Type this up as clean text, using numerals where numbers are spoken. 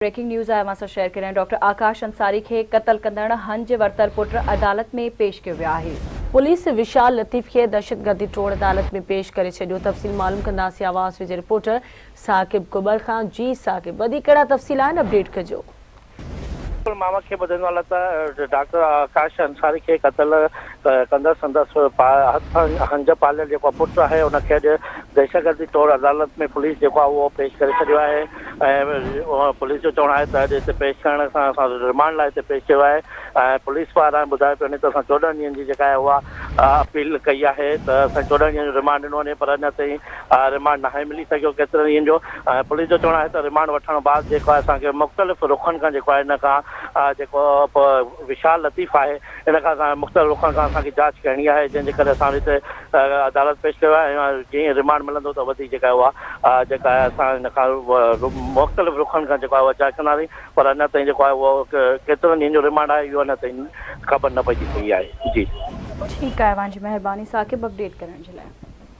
Breaking news آهي اوهان سان شيئر ڪريان ڊاڪٽر آڪاش انصاري کي قتل ڪندڙ هنج ورتل پٽ عدالت ۾ پيش ڪيو ويو آهي. پوليس وشال لطيف کي دهشتگردي ٽوڙ عدالت ۾ پيش ڪري ڇڏيو، تفصيل معلوم ڪنداسين آواز جي رپورٽر ثاقب ڪٻر کان، جي ثاقب وڌيڪ ڪهڙا تفصيل آهن اپڊيٽ ڪجو. ماما کي ٻڌائيندو هلان ته ڊاڪٽر آڪاش انصاري کي قتل ڪندڙ سندس هٿ هنج پاليل جيڪو پٽ آهي ان کي اڄ دهشتگردي ٽوڙ عدالت ۾ پوليس جيڪو آهي اهو پيش ڪري ڇڏيو آهي ۽ پوليس جو چوڻ آهي ته اڄ هتي پيش ڪرڻ سان اسان رمانڊ لاء هتي پيش ڪيو آهي ۽ پوليس پاران ٻڌايو پيو وڃي ته اسان 14 ڏينهن جي جيڪا آهي اها اپيل ڪئي آهي ته اسان 14 ڏينهن جو رمانڊ ڏنو وڃي پر اڃا تائين رمانڊ ناهي ملي سگهيو ڪيترن ڏينهن جو ۽ پوليس جو چوڻ آهي ته رمانڊ وٺڻ بعد جيڪو آهي اسان کي مختلف رخن کان جيڪو آهي ان کان جيڪو وشال لطيف آهي ان کان اسان مختلف رخن کان اسان کي جاچ ڪرڻي آهي جنهن جي ڪري اسان هتي عدالت پيش ڪيو آهي ۽ جيئن رمانڊ ملندو ته وڌيڪ جيڪا آهي اها جيڪا آهي اسان ان کان مختلف رخن کان جيڪو آهي اها جاچ ڪنداسين پر اڃا تائين جيڪو آهي اهو ڪيترن ڏينهن جو رمانڊ آهي اهو اڃا تائين خبر نه پئجي سگهي آهي جي. ٺيڪ آهي اوهان جي مهرباني ثاقب اپڊيٽ ڪرڻ جي لاء.